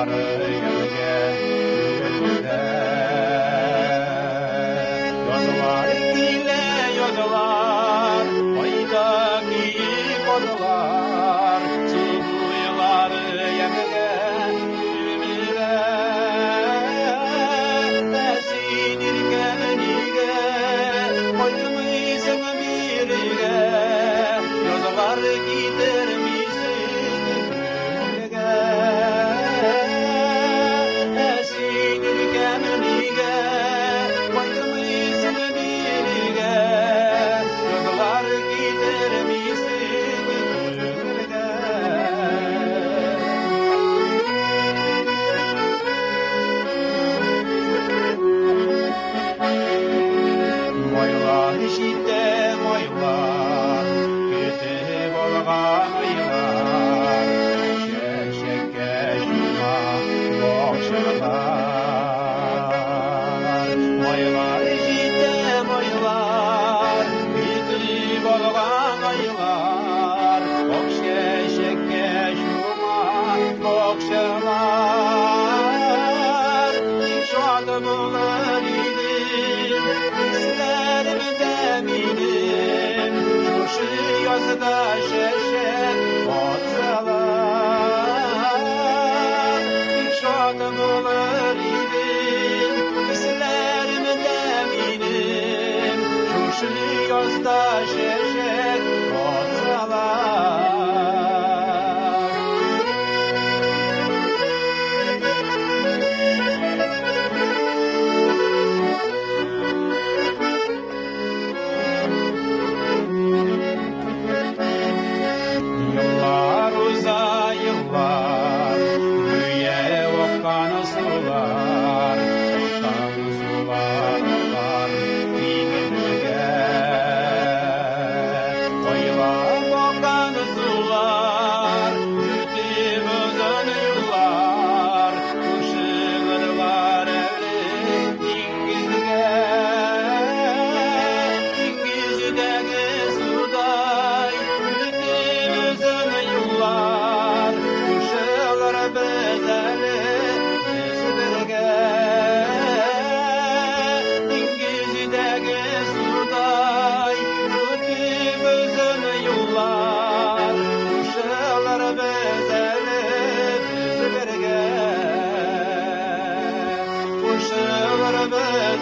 Суыйлары ямгә күңелгә. Язлар килә, язлар, кайда киек казлар, су буйлары ямгә күмелә. Ә син, иркәм, нигә кайтмыйсың бирегә? Язлар китермисең күңелгә. Ә син, иркәм, нигә кайтмыйсың бирегә? Язлар китермисең күңелгә. Майлар җитә, майлар, көтеп алган айлар, чәчәккә чума бакчалар. Майлар җитә, майлар, көтеп алган айлар, ак чәчәккә чума бакчалар. Бик шат булыр идем, хисләремдә минем, шушы язда чәчәк атсалар. Бик шат булыр идем, хисләремдә минем, шушы язда чәчәк атсалар. Еллар уза, еллар, гүя аккан сулар, аккан сулар акар диңгезгә. Айлап аккан сулар, үтеп озын юллар, кушылырлар әле диңгезгә. Диңгездәге судай үтеп озын юллар, кушылыр без әле без бергә. Диңгездәге судай үтеп озын юллар, кушылыр без әле без бергә. Кушылыр без